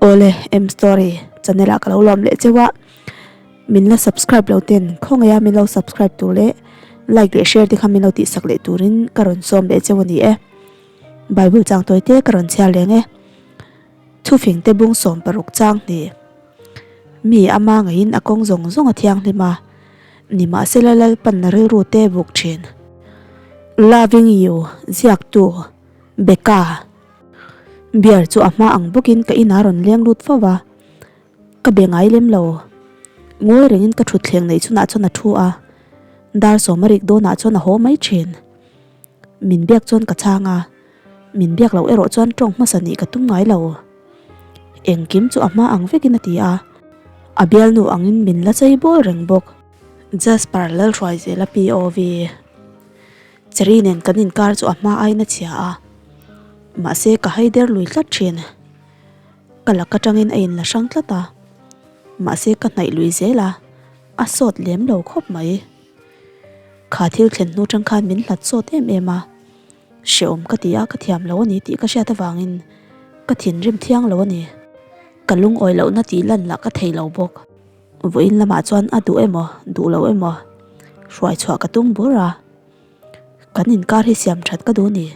Awle M story channel ah ka lo lawm leh cheu a min la subscribe lo ten khawngaih a min lo subscribe tur leh like leh share te kha min lo tih sak leh turin ka rawn sawm leh cheu a ni e bible chang tawi te ka rawn chhiar leng e thufing te bung 16 chang hnih mi ama ngeiin a kawng zawng zawng a thianghlim a nimahsela Lalpan rilru te buk thin loving you ziaktu Becca. Beer chu a hma ang bawkin ka inah rawn leng lut fo va, ka be ngai lem lo. Ngawi rengin ka thutthleng neih chhunah chuan a thu a, dar sawm a rik dawnah chuan a haw mai thin. Min biak chuan ka chhang a, min biak loh erawh chuan tawng hmasa nih ka tum ngai lo. Engkim chu a hma ang vekin a ti a, a bialnu angin min la chei bawl reng bawk. Jasper Lalhruaizela POV. Cherry nen kan inkar chu a hma aiin a chhia a, mahse ka hai der lui tlat thin. Ka lak atangin a inla hrang tlat a, mahse ka hnaih lui zel a, a sawt lem lo khawp mai. Kha thil thlen hnu tang khan min hlat sawt em em a, hrehawm ka ti a, ka thiam lo a ni tih ka hriat avangin ka thinrim thiang lo a ni. Ka lungawi lohna tih lan lah ka thei lo bawk. Vawiin lamah chuan a duh emaw duh lo emaw hruai chhuah ka tum bur a, kan inkar hi siam that ka duh ni.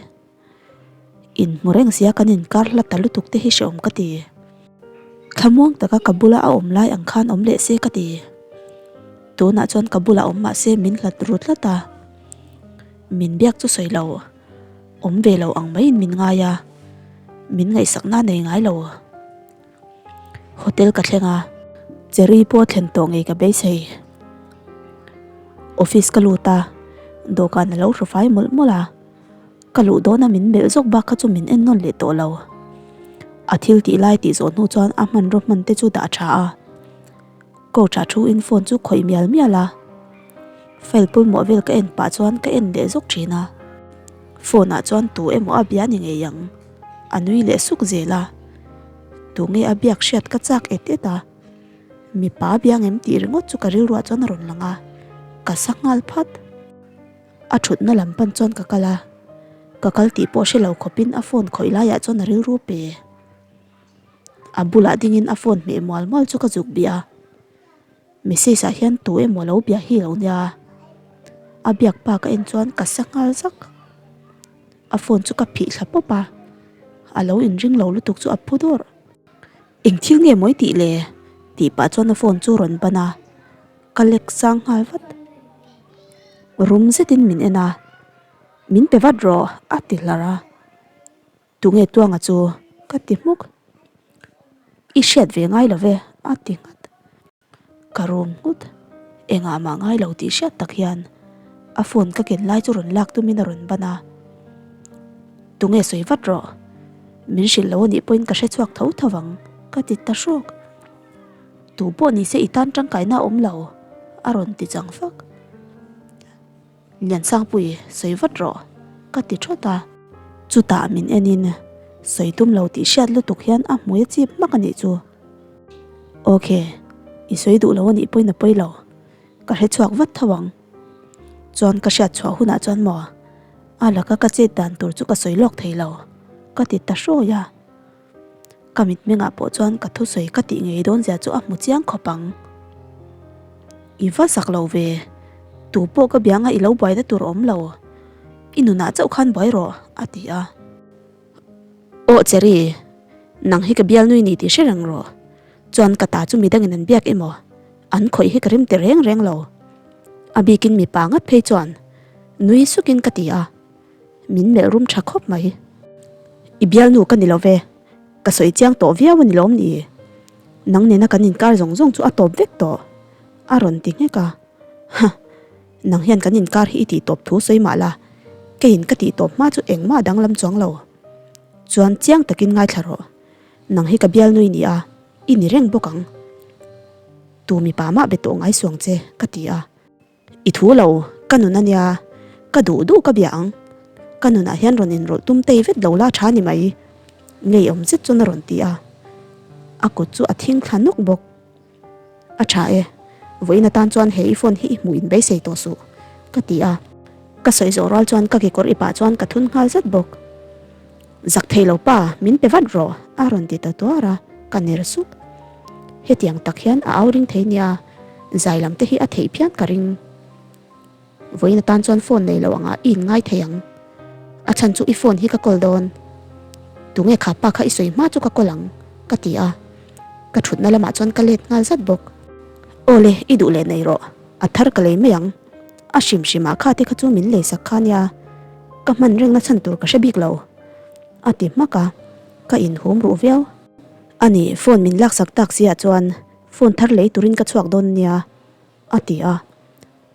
Inhmu reng sia kan inkar hla ta lutuk te hi hrehawm ka ti. Thlamuang taka ka bula a awm lai ang khan awm leh se ka ti. Tunah chuan ka bulah awm mah se min hlat ru tlat a, min biak chu sawi lo, awm ve lo ang maiin min ngai a, min ngaihsakna nei ngai lo. Hotel ka thleng a, Cherry pawh thlen tawh ngei ka beisei. Office ka lut a, dawhkan a lo hru fai mawlh mawlh a, ka luh dawn a min melh zawk bak kha chu min en nawn leh tawh lo. A thil tih lai tih zawh hnu chuan a hmanraw hman te chu dah tha a, coach ah thu in phone chu khawih mial mial a, file pawimawh vel ka en pah chuan ka en leh zawk thin a, phone ah chuan tu emaw a bia ni ngei ang. A nui leh suk zel a, tunge a biak hriat ka chak et et a, mipa a biang em tih ringawt chu ka rilruah chuan a rawn lang a, ka sa nghal phat. A thutna lam pan chuan ka kal a, ka kal tih pawh hre lo khawpin a phone khawih laiah chuan a rilru pe. A bulah dingin a phone hmeh mual mual chu ka zuk bih a, message ah hian tu emaw lo bia hi lo nia, a biak pa ka en chuan ka sa nghal zak. A phone chu ka phih thla pawp a, a lo inring lo lutuk chu a phu dawrh. Eng thil nge mawi tih le? tih pah chuan a phone chu rawn ban a, ka lek sang nghal vat. Rum zetin min en a, Min pe vat rawh a ti hlar a, Tunge tuanga chu ka ti hmuk. I hriat ve ngai lo ve a ti nghat. Ka rum nghut. Engah mah ngai lo tih hriat tak hian a phone ka ken lai chu rawn lak tumin a rawn ban a. Tunge sawi vat rawh. Min hrilh lo anih pawhin ka hre chhuak tho tho vang ka ti ta hrawk. Tu pawh ni se i tan tangkaina a awm lo a rawn ti chang fak. Liansangpui sawi vat rawh ka ti thawt a. Chutah min enin sawi tum lo tih hriat lutuk hian a hmui a chip hmak anih chu. Ok, i sawi duh lo anih pawhin a pawi lo, ka hre chhuak vat tho ang. Chuan ka hriat chhuah hunah chuan maw a laka ka chet dan tur chu ka sawi lawk thei lo ka ti ta hrawi a. Ka mitmengah pawh chuan ka thusawi ka tih ngei dawn zia chu a hmu chiang khawp ang. I va zak lo ve, tu pawh ka bianga i lo buaina tur awm lo, i nunah chauh khan buai rawh, a ti a. Aw Cherry, nang hi ka bialnui ni tih hre reng rawh, chuan ka ta chu midangin an biak emaw, an khawih hi ka rim ti reng reng lo. A bikin mipa ngat phei chuan nui sukin ka ti a. Min melh rum tha khawp mai. I bialnu ka ni lo ve, ka sawi chiang tawh viau a ni lawm ni? Nang nena kan inkar zawng zawng chu a tawp vek tawh, a rawn ti nghek a. Huh, nang hian kan inkar hi i tih tawp thu sawi mah la, keiin ka tih tawp hma chu engmah danglam chuang lo. Chuan chiang takin ngaithla rawh, nang hi ka bialnu i ni a, i ni reng bawk ang. Tu mipa mah be tawh ngai suang che, ka ti a. I thu lo, ka nun a nia, ka duh duh ka bia ang. Ka nunah hian rawn inrawlh tum tei vet lo la tha ni mai, ngeiawm zet chuan a rawn ti a. A kut chu a thing thla nawk bawk. A tha e, vawiin atan chuan he i phone hi i hmuh in beisei tawh suh, ka ti a. Ka sawi zawh rual chuan ka kekawr ipah chuan ka thun nghal zet bawk. Zak thei lo pa, min pe vat rawh, a rawn ti ta tuar a. Ka ner sup. Hetiang tak hian a au ring thei nia, zai lam te hi a theih phian ka ring. Vawiin atan chuan phone nei lo angah i inngai thei ang. A chhan chu i phone hi ka call dawn. Tunge kha pa kha i sawi hma chu ka call ang, ka ti a. Ka thutna lamah chuan ka let nghal zat bawk. Aw le, i duh leh nei rawh. A thar ka lei mai ang. A hrim hrimah kha te kha chu min leisak kha nia. Ka hman rengna chhan tur ka hre bik lo. A ti hmak a, ka inhum ruh viau. A ni, phone min laksak tak siah chuan phone thar lei turin ka chhuak dawn nia, a ti a.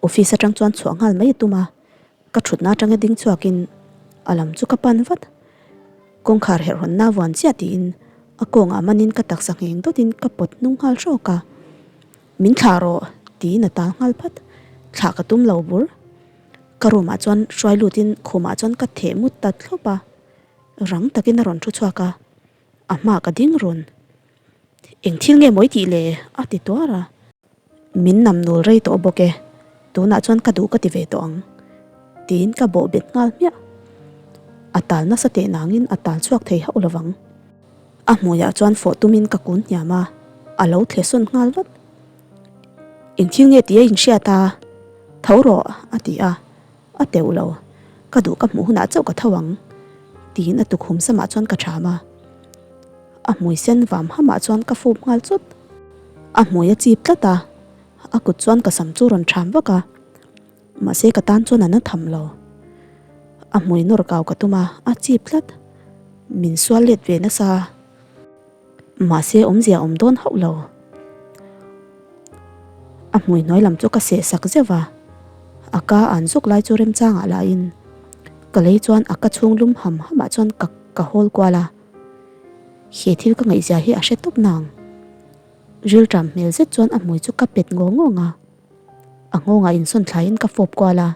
Office atang chuan chhuah nghal mai a tum a, ka thutna atanga ding chhuakin a lam chu ka pan vat. Kawngkhar herh hawnna vuan chiah tiin a kawngah manin ka taksa ngheng dawtin ka pawt hnung nghal hrawk a. Min thlah rawh tiin a tal nghal phat. Thlah ka tum lo bur. Ka room ah chuan hruai lutin khumah chuan ka theh mut ta thlawp a, rang takin a rawn thu chhuak a, a hmaah ka ding run. Eng thil nge mawi tih le? a ti tuar a. Min nam nul rei tawh bawk e, tunah chuan ka duh ka ti ve tawh ang, tiin ka bawh bet nghal hmiah. A tal nasa teh nangin a tal chhuak thei hauh lovang. A hmuiah chuan fawh tumin ka kun hniam a, a lo thle sawn nghal vat. Eng thil nge tih a inhriat a, tho rawh a ti a, a teuh lo, ka duh ka hmuh hunah chauh ka tho ang, tiin a tukhum samah chuan ka ṭham a. A hmui sen vam hamah chuan ka fawp nghal chawt. A hmui a chip tlat a, a kut chuan ka sam chu rawn ṭham vak a, mahse ka tan chuan a na tham lo. A hmui nawr kau ka tum a, a chip tlat. Min sual let ve nasa. Mahse awmzia awm dawn hauh lo. A hmui hnuai lam chu ka seh sak zeuh a, a ka an zawk lai chu remchangah lahin ka lei chuan a ka chhung lum ham hamah chuan ka ka hawl kual a. He thil ka ngaihzia hi a hre tawp nang. Rilṭam hmel zet chuan a hmui chu ka pet ngawng ngawng a, a nghawngah insawn thlaiin ka fawp kual a,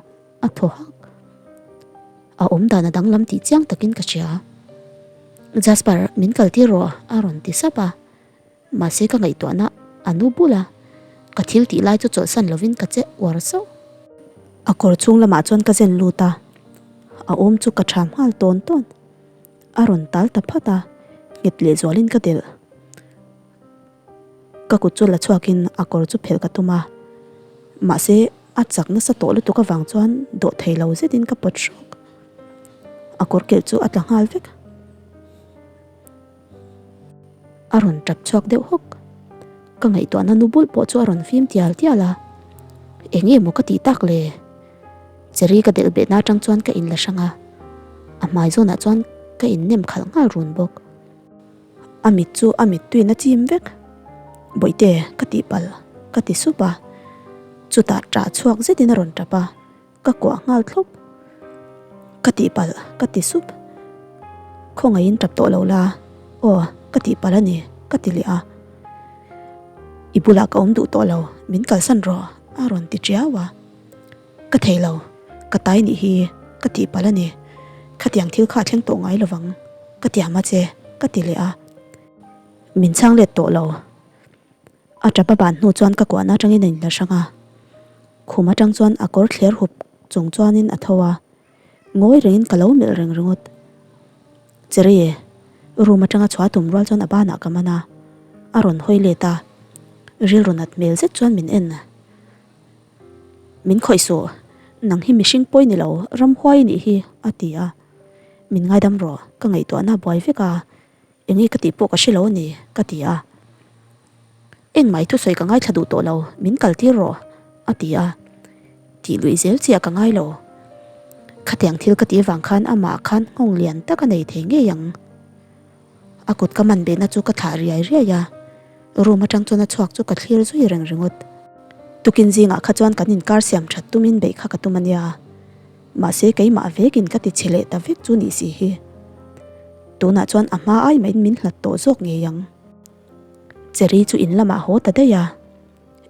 a thaw hak. A awm dan a danglam tih chiang takin ka hria. Jasper, min kal tir rawh a rawn ti sap a. Mahse ka ngaihtuahna a nu bul a, ka thil tih lai chu chawlhsan lovin ka che uar sauh. A kawr chhung lamah chuan ka zen lut a, a awm chu ka ṭham nghal tawn tawn. A rawn tal ta phat a, nghet lehzualin ka delh. Ka kut chu la chhuakin a kawr chu phelh ka tum a, mahse a chak nasa tawh lutuk avang chuan dawh thei lo zetin ka pawt hrawk. A kawr kelh chu a tla nghal vek. A rawn tap chhuak deuh hawk. Ka ngaihtuahna nu bulh pawh chu a rawn fim tial tial a, eng nge maw ka tih tak le? Cherry ka delh behna atang chuan ka inla hrang a, a hmai zawnah chuan ka innem khalh nghal run bawk. A mit chu a mittuiin a chim vek. Bawihte, ka tihpalh, ka ti sup a. Chutah ṭah chhuak zetin a rawn ṭap a, ka kuah nghal thlawp. Ka tihpalh, ka ti sup. Khawngaihin ṭap tawh lo la, aw, ka tihpalh a ni, ka ti leh a. I bulah ka awm duh tawh lo, min kalsan rawh, a rawn ti ṭiau a. Ka thei lo, ka tai nih hi ka tih palh a ni. Khatiang thil kha a thleng tawh ngai lovang, ka tiam a che, ka ti leh a. Min chhang let tawh lo. A tap a ban hnu chuan ka kuahna atangin a inla hrang a. Khum atang chuan a kawr thler hup chung chuanin a tho a. Ngawi rengin ka lo melh reng ringawt. Cherry, room atanga chhuah tum rual chuan a banah ka man a. A rawn hawi let a. Rilru nat hmel zet chuan min en. Min khawih suh, nang hi mihring pawi ni lo, ramhuai i nih hi, a ti a. Min ngaidam rawh, ka ngaihtuahna a buai vek a, enge ka tih pawh ka hre lo a ni, ka ti a. Engmah i thusawi ka ngaithla duh tawh lo, min kal tir rawh, a ti a. Tih luih zel chiah ka ngai lo. Khatiang thil ka tih avang khan amah khan nghawng lian tak a nei thei ngei ang. A kut ka man behna chu ka thlah riai riai a, room atang chuan a chhuak chu ka thlir zui reng ringawt. Tukin zingah kha chuan kan inkar siam that tumin beih kha ka tum a nia, mahse keimah vekin ka ti chhe leh ta vek chu nih si hi. Tunah chuan a hma ai mahin min hlat tawh zawk ngei ang. Cherry chu in lamah haw ta daih a,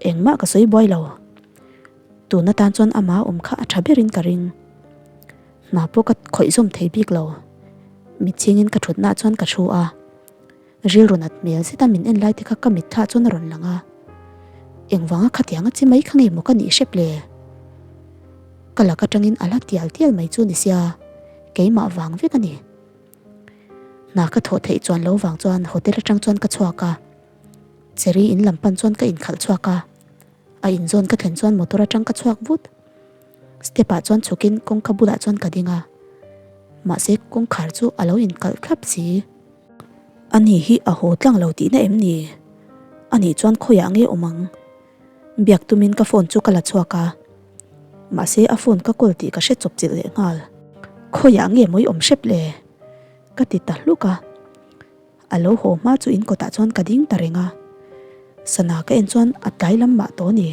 engmah ka sawi buai lo. Tun atan chuan ama awm kha a tha berin ka ring. Hna pawh ka khawih zawm thei bik lo. Mitchhingin ka thutnaah chuan ka thu a, rilru nat hmel zeta min en lai te kha ka mitthlah chuan a rawn lang a. Engvanga khatianga chi mai kha nge maw ka nih hrep le? Ka lak atangin a la tial tial mai chu ni sia, keimah vang vek a ni. Hna ka thawh theih chuan lo vang chuan hotel atang chuan ka chhuak a, Cherry in lam pan chuan ka inkhalh chhuak a, a inzawn ka thlen chuan motor atang ka chhuak vut. Step ah chuan chhukin kawngka bulah chuan ka ding a, mahse kawngkhar chu a lo inkalh thlap si. Ani hi a haw tlang lo tihna em ni? Anih chuan khawiah nge awm ang? Biak tumin ka phone chu ka la chhuak a, mahse a phone ka call tih ka hre chawp chilh leh nghal. Khawiah nge mawi awm hrep le? Ka ti ta hluk a, a lo haw hma chu in kawtah chuan ka ding ta reng a, sana ka en chuan a tlai lam mah tawh a ni.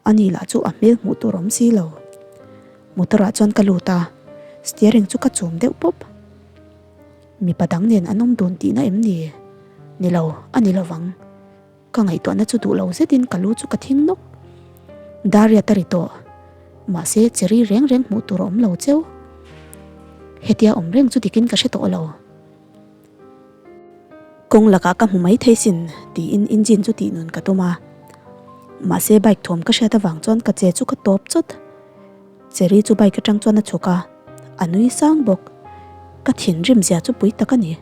Ani lah chu a hmel hmuh tur awm si lo. Motor ah chuan ka lut a, steering chu ka chum deuh pawp. Mipa dang nen an awm dun tihna em ni? Ni lo, a ni lovang. Ka ngaihtuahna chu duh lo zetin ka lu chu ka thing nawk. Dariat a ri tawh. Mahse, Cherry reng reng hmuh tur a awm lo cheu. Hetia awm reng chu dikin ka hre tawh lo. Kawng lakah ka hmu mai thei sin tiin engine chu tih nun ka tum a. Mahse, bike thawm ka hriat avang chuan ka che chu ka tawp chawt. Cherry chu bike atang chuan a chhuk a, a nui sang bawk. Ka thinrim zia chu pui tak a ni.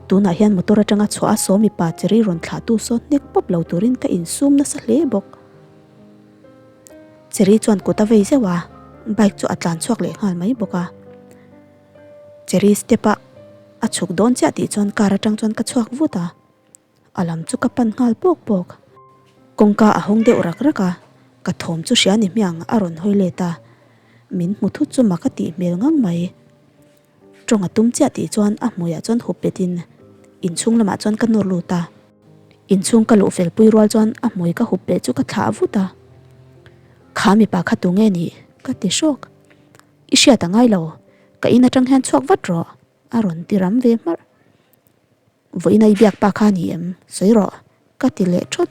Tunah hian motor atanga chhuah a saw mipa Cherry rawn thlahtu saw hnek pawp lo turin ka insum nasa hle bawk. Cherry chuan kut a vei zeuh a, bike chu a tlan chhuak leh nghal mai bawk a. Cherry step a a chhuk dawn chiah tih chuan car atang chuan ka chhuak vut a. A lam chu ka pan nghal pawk pawk. Kawngka a hawng deuh rak rak a, ka thawm chu hria ni hmiang a rawn hawi let a, min hmu thut chu mak a tih hmel ngang mai. Tawng a tum chiah tih chuan a hmuiah chuan hup bet in inchhung lamah chuan ka nawr lut a. Inchhung ka luh fel pui rual chuan a hmui ka hup beh chu ka thlah vut a. Kha mipa kha tu nge nih? ka ti hrawk. I hriat a ngai lo, ka in atang hian chhuak vat rawh a rawn ti ram ve hmarh. Vawiin a i biak pa kha a ni em? Sawi rawh, ka ti leh thawt.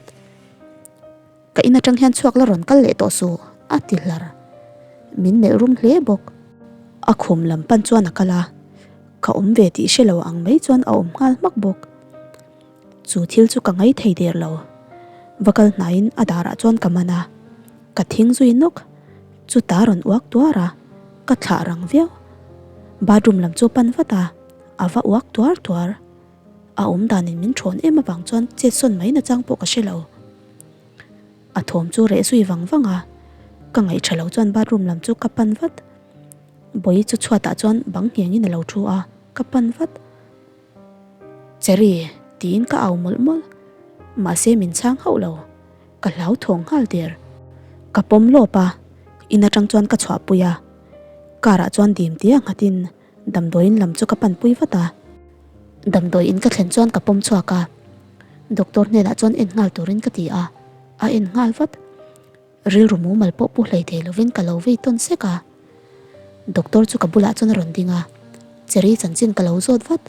Ka in atang hian chhuak la rawn kal leh tawh suh, a ti hlar. Min melh rum hle bawk. A khum lam pan chuan a kal a, ka awm ve tih hre lo ang mai chuan a awm nghal hmak bawk. Chu thil chu ka ngai thei der lo. Va kal hnaiin a darah chuan ka man a, ka thing zui nawk. Chuta rawn uak tuar a, ka thlah rang viau. Bathroom lam chu pan vat a. A va uak tuar tuar. A awm danin min thawn em avang chuan chet sawn mai nachang pawh ka hre lo. A thawm chu reh zui vang vang a, ka ngaih tha lo chuan bathroom lam chu ka pan vat. Bawihi chu chhuatah chuan bang nghengin a lo thu a, ka pan vat. Cherry tiin ka au mawlh mawlh. Mahse min chhang hauh lo. Ka hlauthawng nghal der. Ka pawm lawp a, in atang chuan ka chhuahpui a. Car ah chuan dim tia nghatin Damdawiin lam chu ka panpui vat a, damdawiin ka thlen chuan ka pawm chhuak a, doctor hnenah chuan en nghal turin ka ti a, a en nghal vat. Rilru mumal pawh pu hlei thei lovin ka lo vei tawn sek a, doctor chu ka bulah chuan a rawn ding a, Cherry chanchin ka lo zawt vat.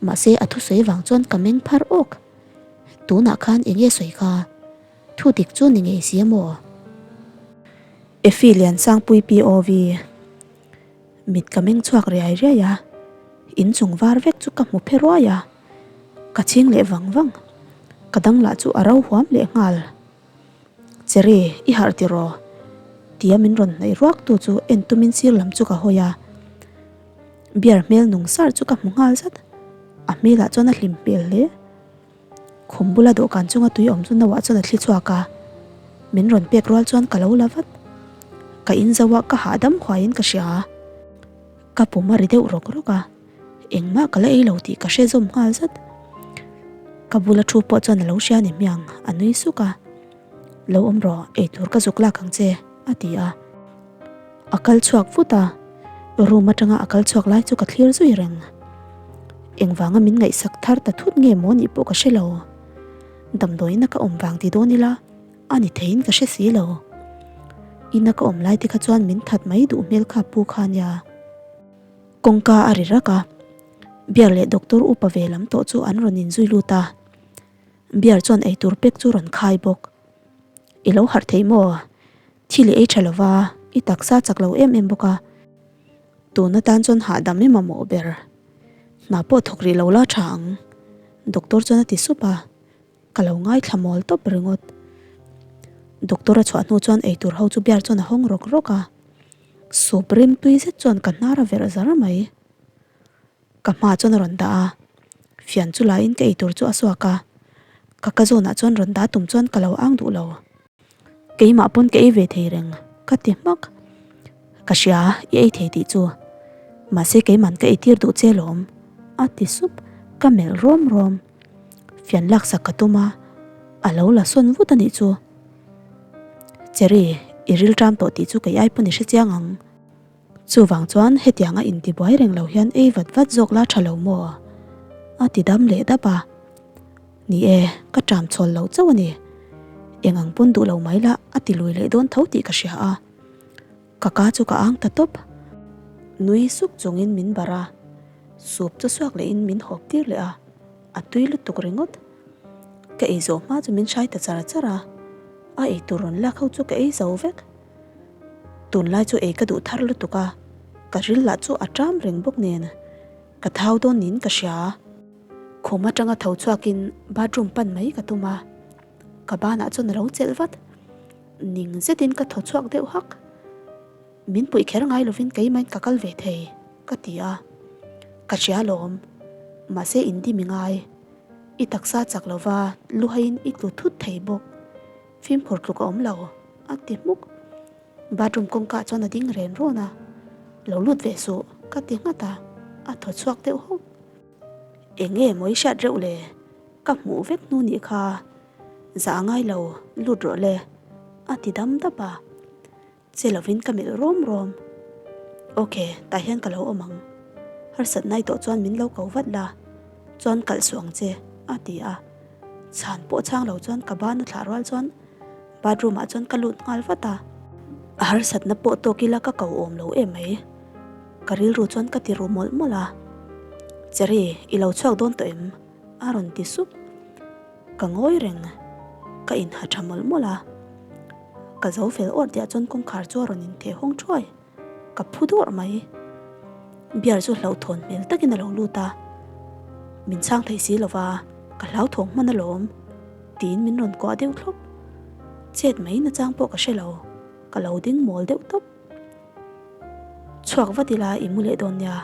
Mahse a thusawi vang chuan ka meng phar awk, tunah khan eng nge sawi kha? Thu dik chu ni ngei si a maw? Effie Liansangpui POV. Mit ka meng chhuak riai riai a, inchung var vek chu ka hmu phe ruai a, ka chhing leh vang vang, ka dang lah chu a ro huam leh nghal. Cherry, i harh tiraw? Tia min rawn hnaih ruak tu chu en tumin sir lam chu ka hawi a, beer hmel nung sar chu ka hmu nghal zat, a hmelah chuan a hlim hmel hle. Khum bula dawhkan chunga tui awm chu no ah chuan a thli chhuak a, min rawn pek rual chuan ka lo la vat. Ka in zo a, ka hahdam huaiin ka hria a, ka pum a ri deuh rawk rawk a, engmah ka la ei lo tih ka hre zawm nghal zat. Ka bula thu pawh chuan a lo hria ni hmiang, a nui suk a, Lo awm rawh, eitur ka zuk lak ang che, a ti a. A kal chhuak vut a, room atanga a kal chhuak lai chu ka thlir zui reng. Engvanga min ngaihsak thar ta thut nge maw nih pawh ka hre lo. Damdawiin a ka awm vang ti dawn ila, a ni theiin ka hre si lo. Ina ka awm lai te kha chuan min that mai duh hmel kha pu kha nia. Kawngka a ri rak a, Bear leh doctor upa ve lam tawh chu an rawn inzui lut a. Bear chuan eitur pek chu rawn khai bawk. I lo harh thei maw? Thil i ei tha lo va, i taksa chak lo em em bawk a. Tun atan chuan hahdam i mamawh ber. Hna pawh thawk rih lo la tha ang, doctor chuan a ti sup a, ka lo ngaithla mawl tawp ringawt. Doctor a chhuah hnu chuan eitur ho chu bear chuan a hawng rawk rawk a, soup rim tui zet chuan ka hnar a verh zar mai. Ka hma chuan a rawn dah a, fian chu laiin ka eitur chu a suak a, ka ka zawnah chuan rawn dah tum chuan ka lo ang duh lo. Keimah pawn ka ei ve thei reng, ka ti hmak. Ka hria, i ei thei tih chu. Mahse keiman ka eitir duh che lawm, a ti sup, ka melh rawm rawm. Fian laksak ka tum a, a lo la sawn vut a nih chu. Cherry, i rilṭam tawh tih chu kei ai pawn i hre chiang ang. Chuvang chuan hetianga intibuai reng lo hian ei vat vat zawk la tha lo maw? A ti dam leh dap a. Ni e, ka ṭam chhawl lo chauh a ni. Eng ang pawn duh lo mai la a ti lui leh dawn tho tih ka hria a. Ka ka chu ka ang ta tawp. Nui suk chungin min barh a, sup chu suak lehin min hawp tir leh a, a tui lutuk ringawt. Ka ei zawh hma chu min hrai ta char char a, a eitur rawn lak ho chu ka ei zo vek. Tunlai chu ei ka duh thar lutuk a, ka ril lah chu a ṭam reng bawk nen ka thau dawn niin ka hria. Khum aṭanga tho chhuakin bathroom pan mai ka tum a, ka banah chuan a lo chelh vat. Ning zetin ka thaw chhuak deuh hak. Min puih kher ngai lovin keimahin ka kal ve thei, ka ti a. Ka hria alawm, mahse indim i ngai. I taksa chak lova luhaiin i tlu thut thei bawk. Fimkhur tluk a awm lo, a ti hmuk. Bathroom kawngka chuan a ding ren rawn a, Lo lut ve suh, ka ti nghat a, a thaw chhuak deuh hawk. Eng nge maw i hriat reuh le? Ka hmuh vek hnu nih kha. Zah a ngai lo, lut rawh le, a ti dam dap a. Che lovin ka melh rawm rawm. Ok, tah hian ka lo awm ang. Harsat nai tawh chuan min lo ko vat la, chuan kalh suh ang che, a ti a. Chhan pawh chhang lo chuan ka ban a thlah rual chuan bathroom ah chuan ka lut nghal vat a. A harsatna pawh tawk ila ka ko awm lo em mai. Ka rilru chuan ka ti ru mawlh mawlh a. Cherry, i lo chhuak dawn tawh em? A rawn ti sup. Ka ngawi reng, ka inha tha mawlh mawlh a. Ka zo fel awr tihah chuan kawngkhar chu a rawn intheh hawng thuai. Ka phu dawrh mai. Beer chu hlauhthawn hmel takin a lo lut a. Min chhang thei si lova, ka hlauthawng hman alawm, tiin min rawn kuah deuh thlawp. Chet mai nachang pawh ka hre lo, ka lo ding mawl deuh tawp. Chhuak vat ila i mu leh dawn nia,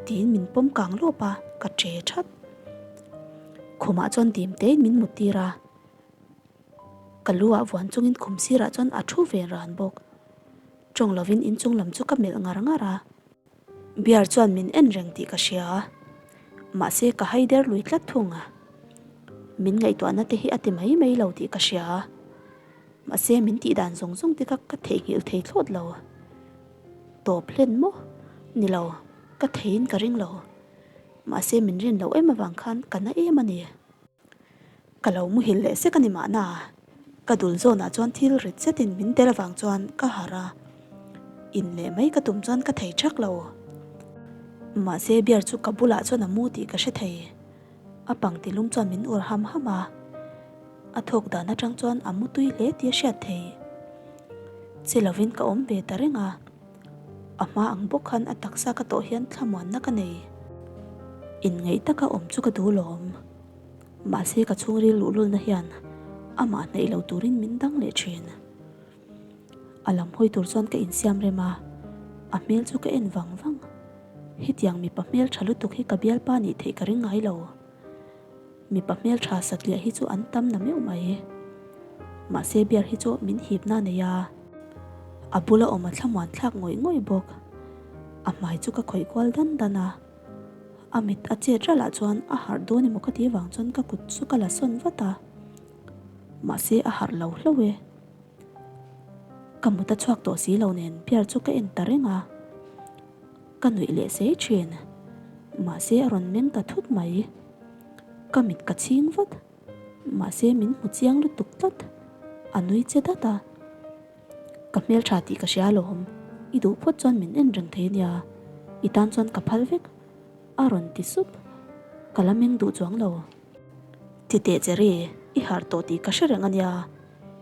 tiin min pawm kang lawp a, ka che that. Khumah chuan dim tein min mut tir a, ka lu ah vuan chungin khum sirah chuan a thu ve ran bawk. Tawng lovin inchung lam chu ka melh ngar ngar a. Bear chuan min en reng tih ka hria, mahse ka hai der lui tlat thung a. Min ngaihtuahna te hi a ti mai mai lo tih ka hria, mahse min tih dan zawng zawng te kha ka theihnghilh thei thlawt lo. Tawp hlen maw? Ni lo, ka theiin ka ring lo. Mahse min rin loh em avang khan ka na em a ni. Ka lo muhil leh sek a ni mahna. Ka dul zawnah chuan thil rit zetin min tel avang chuan ka harh a. In leh mai ka tum chuan ka thei thak lo. Mahse beer chu ka bulah chuan a mu tih ka hre thei. A pangti lum chuan min ur ham ham a. A thawk dan atang chuan a mu tui hle tih a hriat thei. Che lovin ka awm ve ta reng a. A hma ang bawk khan a taksa ka tawh hian thlamuanna ka nei. Inngeih taka awm chu ka duh lawm. Mahse ka chhungril luhlulna hian amah hnaih lo turin min dang leh thin. A lam hawi tur chuan ka insiam rem a, a hmel chu ka en vang vang. Hetiang mipa hmel tha lutuk hi ka bialpa nih theih ka ring ngai lo. Mipa hmeltha satliah hi chu an tam na meuh mai. Mahse beer hi chu min hipna a nei a, a bula awm a thlamuan thlak ngawih ngawih bawk. A hmai chu ka khawih kual dan dan a, a mit a chet ralah chuan a harh dawn emaw ka tih vang chuan ka kut chu ka la sawn vat a, mahse a harh lo hlauh e. Ka mut a chhuak tawh si lo nen beer chu ka en ta reng a. Ka nuih leh sei thin. Mahse a rawn meng ta thut mai. Ka mit ka chhing vat. Mahse min hmu chiang lutuk tlat. A nui che dat a. Ka hmeltha tih ka hria alawm. I duh phawt chuan min en reng thei ania. I tan chuan ka phal vek. A rawn ti sup. Ka la meng duh chuang lo. Ti teh Cherry, i harh tawh tih ka hre reng ania.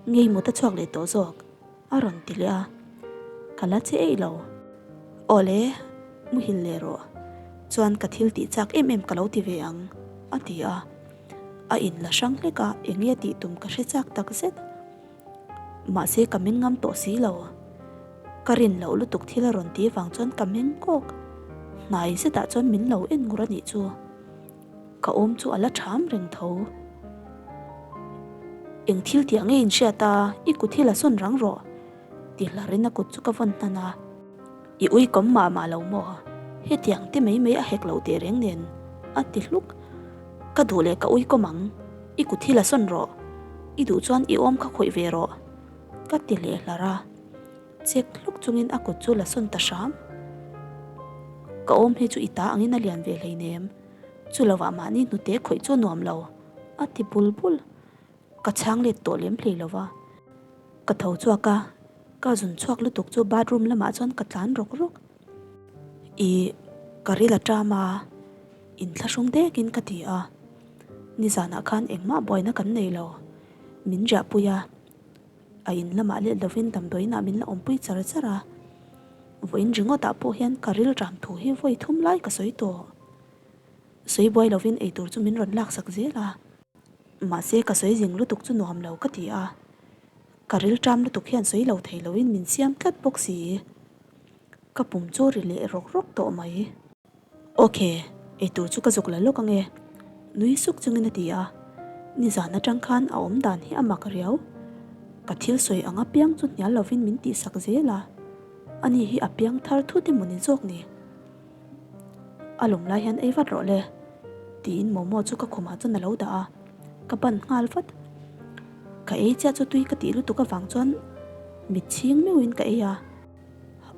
Ngei mut a chhuak leh tawh zawk. A rawn ti leh a, ka la che eih lo. Awle, muhil leh rawh. Chuan ka thil tih chak em em ka lo ti ve ang, a ti a. A in la hrang hlek a, eng nge tih tum ka hre chak tak zet. Mahse ka meng ngam tawh si lo. Ka rin loh lutuk thil a rawn ti vang chuan ka meng kawk. Hnai zetah chuan min lo en ngur a nih chu. Ka awm chu a la ṭham reng tho. Eng thil tih ang nge in hriat a, i kut hi la sawn rang rawh, ti hlarin a kut chu ka vawn hnan a. I ui kawm mah mah lo maw? Hetiang te mai mai a hek lo teh reng nen, a ti hluk. Ka duh leh ka ui kawm ang, i kut hi la sawn rawh, i duh chuan i awm kha khawih ve rawh, ka ti leh hlar a. Chek hluk chungin a kut chu la sawn ta hram. Ka awm hi chu i ta angin a lian ve hleinem, chu lovah mahni hnute khawih chu a nuam lo, a ti bul bul. Ka chhang let tawh lem hlei lova. Ka tho chhuak a, ka zun chhuak lutuk chu bathroom lamah chuan ka tlan rawk rawk. Ih, ka ril a ṭam a, inthlahrung dekin ka ti a. Nizanah khan engmah buaina kan nei lo, min riahpui a. A in lamah let lovin damdawiinah min la awmpui char char a, vawiin ringawtah pawh hian ka rilram thu hi vawi thum lai ka sawi tawh. Sawi buai lovin eitur chu min rawn laksak zel a, mahse ka sawi zing lutuk chu nuam lo ka ti a, ka rilṭam lutuk hian sawi lo thei loin min siam tlat bawk si. Ka pum chu ri leh rawk rawk tawh mai. Ok, eitur chu ka zuk la lawk ange, nui suk chungin a ti a. Nizan atang khan a awm dan hi a mak riau. Ka thil sawi ang apiang chu hnial lovin min tihsak zel a. Ani hi a piang thar thut emaw ni zawk ni? A lawm lai hian ei vat rawh le, tiin momo chu ka khumah chuan a lo dah a, ka ban nghal vat. Ka ei chiah chu tui ka tih lutuk avang chuan mit chhing meuhin ka ei a.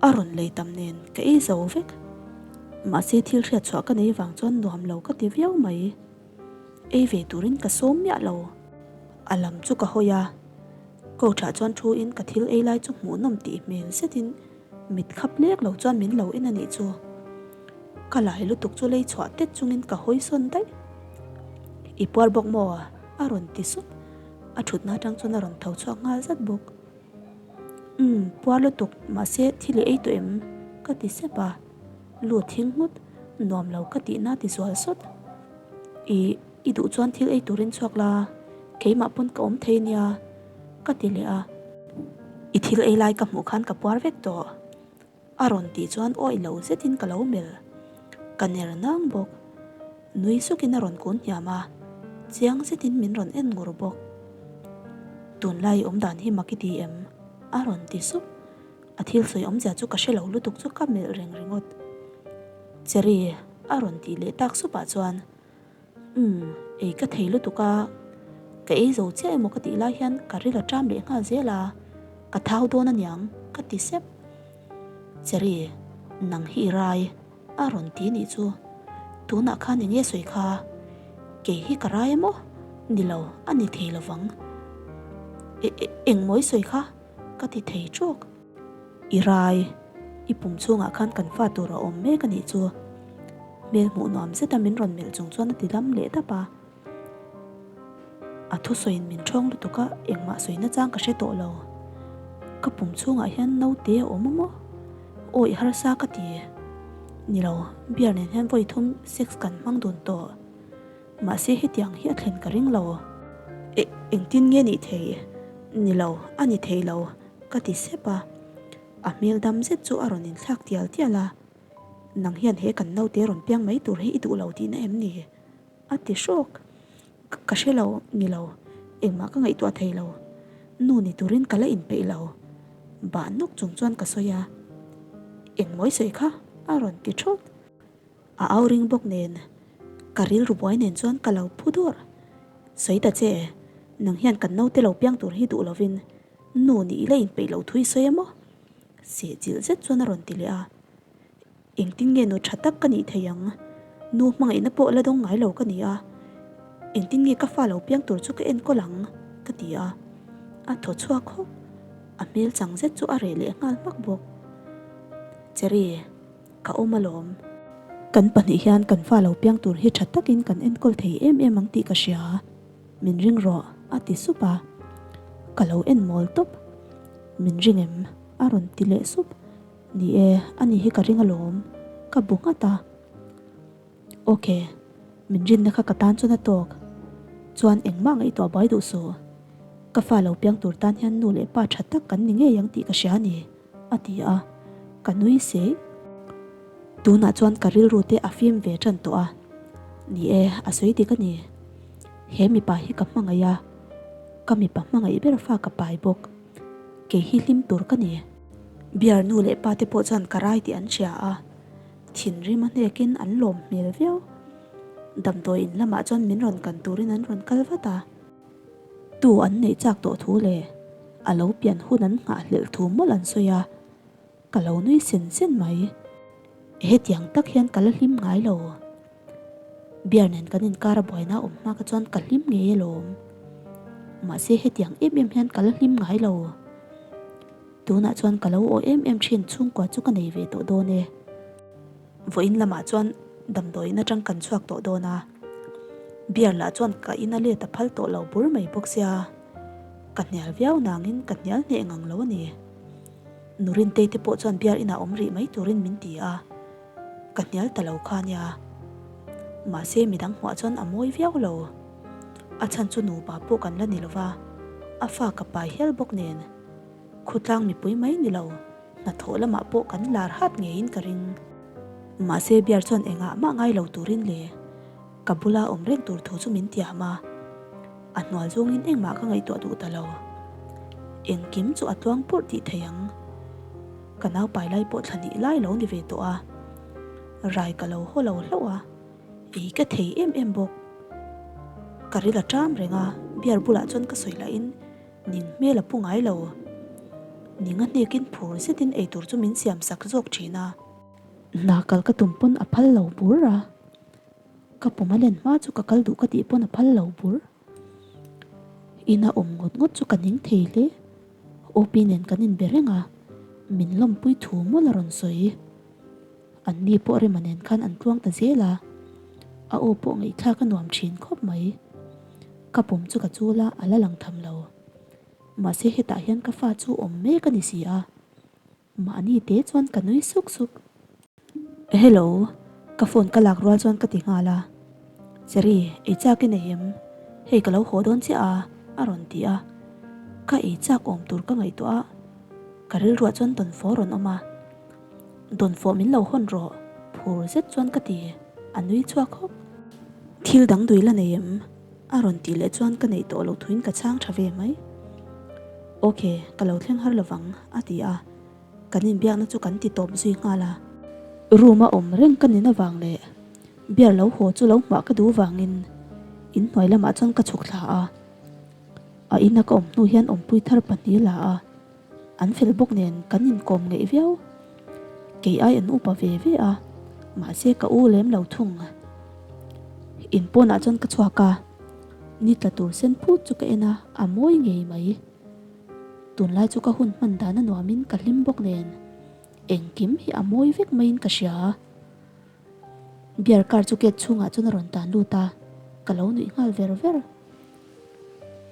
A rawn lei tam nen ka ei zo vek. Mahse thil hriat chhuah ka nei vang chuan nuam lo ka ti viau mai. Ei ve turin ka sawm miah lo. A lam chu ka hawi a, coach ah chuan thu in ka thil ei lai chu hmuhnawm tih hmel zetin mit khap lek lo chuan min lo en a nih chu. Ka lai lutuk chu lei chhuah tet chungin ka hawi sawn daih. I puar bawk maw? A rawn ti sup. A thutna atang chuan a rawn tho chhuak nghal zat bawk. Umm, puar lutuk, mahse thil i ei tawh em? Ka ti sep a, lu thing nghut, nuam lo ka tihna ti zual sawt. I, i duh chuan thil ei turin chhuak la, keimah pawn ka awm thei nia, ka ti leh a. I thil ei lai ka hmuh khan ka puar vek tawh. A rawn tih chuan awih lo zetin ka lo melh. Ka ner nang bawk. Nui sukin a rawn kun hniam a, chiang zetin min rawn en ngur bawk. Tunlai awm dan hi mak i ti em? A rawn ti sup. A thil sawi awmzia chu ka hre lo lutuk chu ka melh reng ringawt. Cherry a rawn tih leh tak supah chuan Umm, ei ka thei lutuk a, ka ei zo chiah emaw ka tih lai hian ka ril a ṭam leh nghal zel a, ka thau dawn aniang ka ti sep. Cherry, nang hi i rai a rawn ti nih chu, tunah khan eng nge sawi kha? Kei hi ka rai emaw? Ni lo, a ni thei lovang. E, e, eng maw i sawi kha? Ka ti thei ṭawk. I rai, i pum chhungah khan kan fa tur a awm mek a nih chu. Hmel hmuh nuam zeta min rawn melh chung chuan a ti dam leh dap a. A thusawiin min ṭhawng lutuk a, engmah sawi nachang ka hre tawh lo. Ka pum chhungah hian naute a awm a maw? Awi harsa ka ti. Ni lo, beer nen hian vawi thum sex kan hmang dun tawh. Mahse hetiang hi a thlen ka ring lo. E, engtin nge nih thei? Ni lo, a ni thei lo, ka ti sep a. A hmel dam zet chu a rawn inthlak tial tial a. Nang hian he kan naute rawn piang mai tur hi i duh lo tihna em ni? A ti hrawk. Ka hre lo, ni lo, engmah ka ngaihtuah thei lo. Nu ni turin ka la inpeih lo. Bah nawk chung chuan ka sawi a. Engmawi sawi kha? A rawn ti thawt. A au ring bawk nen, ka rilru buai nen chuan ka lo phu dawrh. Sawi ta che, nang hian kan naute lo piang tur hi duh lovin nu nih ila inpeih loh thu i sawi a maw? Sehchilh zet chuan a rawn ti leh a. Engtin nge nu tha tak ka nih thei ang? Nu hmangaihna pawh la dawng ngai lo ka ni a, engtin nge ka fa lo piang tur chu ka enkawl ang? ka ti a. A thaw chhuak hawk, a hmel chang zet chu a reh leh nghal hmak bawk. Cherry. Ka awm alawm. Kan pahnih hian kan fa lo piang tur hi tha takin kan enkawl thei em em ang tih ka hria. Min ring rawh, a ti sup a. Ka lo en mawl tawp. Min ring em? A rawn ti leh sup. Ni e, ani hi ka ring alawm. Ka bu nghat a. Ok, min rinna kha ka tan chuan a tawk. Chuan engmah ngaihtuah buai duh suh. Ka fa lo piang tur tan hian nu leh pa tha tak kan ni ngei ang tih ka hria a ni. A ti a, ka nui sei. Tunah chuan ka rilru te a fim ve tan tawh a, ni e, a sawi dik a ni. He mipa hi ka hmangaih a, ka mipa hmangaih ber fa ka pai bawk. Kei hi hlim tur ka ni. Beer nu leh pa te pawh chuan ka rai tih an hria a, thinrim a hnekin an lawm hmel viau. Damdawi in lamah chuan min rawn kan turin an rawn kal vat a. Tu an neih chak tawh thu leh a lo pian hun an nghahhlelh thu mawlh an sawi a, ka lo nui sen sen mai. Hetiang tak hian ka la hlim ngai lo. Beer nen kan inkar a buaina awm hma kha chuan ka hlim ngei alawm. Mahse hetiang em em hian ka la hlim ngai lo. Tunah chuan ka lo aw em em thin chhungkua chu ka nei ve tawh dawn e. Vawiin lamah chuan damdawiin atang kan chhuak tawh dawn a, beer lah chuan ka ina let a phal tawh lo bur mai bawk sia, ka hnial viau nangin ka hnial hneh ngang lo a ni. Nurintei te pawh chuan beer inah awm rih mai turin min ti a, ka hnial ta lo kha nia. Mahse midang hmuah chuan a mawi viau lo. A chhan chu nupa pawh kan la ni lova, a fa ka pai hial bawk nen. Khawtlang mipui mai ni lo, hnathawh lamah pawh kan lar hat ngeiin ka ring. Mahse Bear chuan engah mah ngai lo turin le ka bula awm reng tur thu chu min tiam a, a hnual zawngin engmah ka ngaihtuah duh ta lo. Engkim chu a tluang purh tih thei ang. Ka naupai lai pawh thla hnih lai lo ni ve tawh a, rai ka lo haw lo hlauh a, ei ka thei em em bawk. Ka ril a ṭam reng a, Bear bulah chuan ka sawi lahin Ning hmel a pu ngai lo. Ning a hnekin phur zetin eitur chu min siam sak zawk thin a. Hna kal ka tum pawn a phal lo bur a. Ka pum a len hma chu ka kal duh ka tih pawn a phal lo bur. Ina awm ngawt ngawt chu ka ning thei hle. OP nen kan inbe reng a, min lawmpui thu mawlh a rawn sawi. An ni pawh Rema nen khan an tluang ta zel a, a aw pawh ngaihthlak a nuam thin khawp mai. Ka pum chu ka chul a, a la lang tham lo. Mahse hetah hian ka fa chu awm mek a ni si a, mahni te chuan ka nui suk suk. Hello, ka phone ka lak rual chuan ka ti nghal a. Cherry, ei chak i nei em? Hei ka lo haw dawn chiah a, a rawn ti a. Ka ei chak awm tur ka ngaihtuah a, ka rilruah chuan dawnfawh rawn awm a. Dawnfawh min lo hawn rawh, phur zet chuan ka ti, a nui chhuak hawk. Thil dang dui la nei em? A rawn tih leh chuan ka neih tawh loh thuin ka chhang tha ve mai. Ok, ka lo thleng har lovang, a ti a, kan inbiakna chu kan ti tawp zui nghal a. Room a awm reng ka nin avang leh beer lo haw chu lo hmuah ka duh vangin inhnuai lamah chuan ka chhuk thla a. A ina ka awm hnu hian awmpui thar pahnih la a. An fel bawk nen kan inkawm ngeih viau. Kei ai an upa ve ve a, mahse ka u lem lo thung. In pawnah chuan ka chhuak a, ni tla tur sen phut chu ka en a, a mawi ngei mai. Tunlai chu ka hun hman dan a nuamin ka hlim bawk nen engkim hi a mawi vek maiin ka hria. Beer car chu gate chhungah chuan a rawn tan lut a, ka lo nuih nghal ver ver.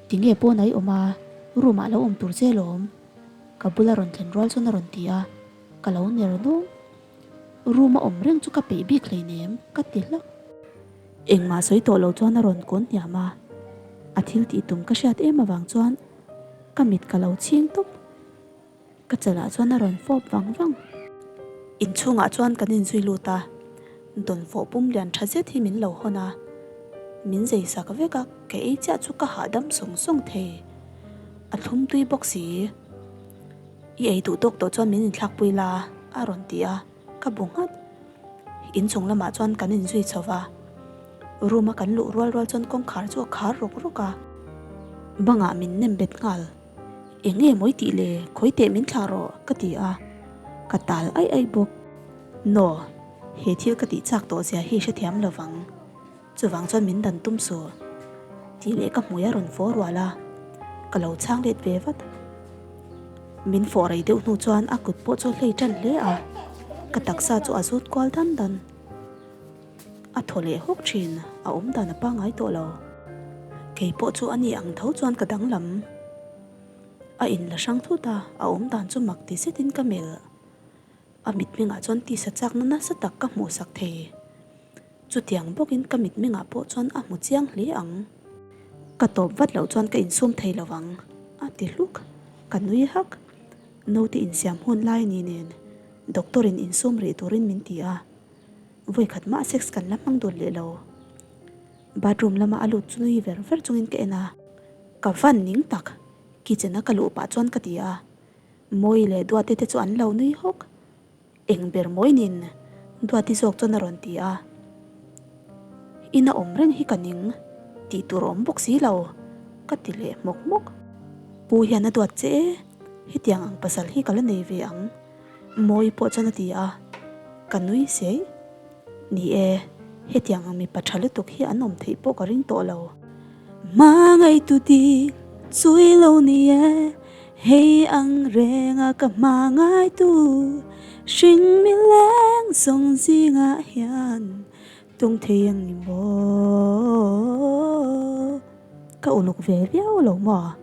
Tinge pawn a i awm a, room ah lo awm tur che alawm. Ka bula rawn thlen rual chuan a rawn ti a, ka lo ner nung. Room a awm reng chu ka peih bik hleinem, ka ti hlak. Engmah sawi tawh lo chuan a rawn kawn hniam a, a thil tih tum ka hriat em avang chuan ka mit ka lo chhing tawp. Ka chalah chuan a rawn fawp vang vang. Inchhungah chuan kan inzui lut a, dawnfawh pum lian tha zet hi min lo hawn a, min zei sak vek a, ka ei chiah chu ka hahdam sawng sawng thei. A thlum tui bawk si. I ei duh tawk tawh chuan min inthlak pui la, a rawn ti a, ka bu nghat. Inchung lamah chuan kan inzui chho va, room a kan luh rual rual chuan kawngkhar chu a khar rawk rawk a, bangah min nem bet nghal. Eng nge mawi tih le, khawi teh min thlah rawh, ka ti a, ka tal aih aih bawk. Naw, he thil ka tih chak tawh zia hi hrethiam lo vang, chuvang chuan min dan tum suh, tih leh ka hmui a rawn fawh rual a, ka lo chhang let ve vat. Min fawh rei deuh hnu chuan a kut pawh chu a hlei tan hle a, ka taksa chu a zut kual dan dan. A thaw leh hawk thin, a awm dan a pangngai tawh lo. Kei pawh chu a ni ang tho chuan ka danglam. A in la hrang thut a, a awm dan chu mak ti zetin ka melh. A mitmengah chuan tisa chakna nasa tak ka hmuh sak thei. Chutiang bawkin ka mitmengah pawh chuan a hmu chiang hle ang. Ka tawp vat loh chuan ka insum thei lo ang, a ti hluk. Ka nui hak. Naute insiam hun lai a ni nen, doctor in insum rih turin min ti a. Vawikhat mah sex kan la hmang dun leh lo. Bathroom lama a lut chu nui ver ver chungin ka en a, ka van ning tak, kitchen a ka luh pah chuan ka ti a. Mawi leh Duati te chu an lo nui hawk. Eng ber mawi nin? Duati zawk chuan a rawn ti a. Ina awm reng hi ka ning tih tur a awm bawk si lo, ka ti leh hmawk hmawk. Pu hian a duat che e, hetiang ang pasal hi ka la nei ve ang. Mawi pawh chuan a ti a, ka nui sei. Ni e, hetiang ang mipa tha lutuk hi an awm theih pawh ka ring tawh lo. Hmangaihtu dik chui lo ni e, hei ang renga ka hmangaitu hring mileng zawng zingah hian tung thei ang ni maw? Ka uluk ve viau lo maw?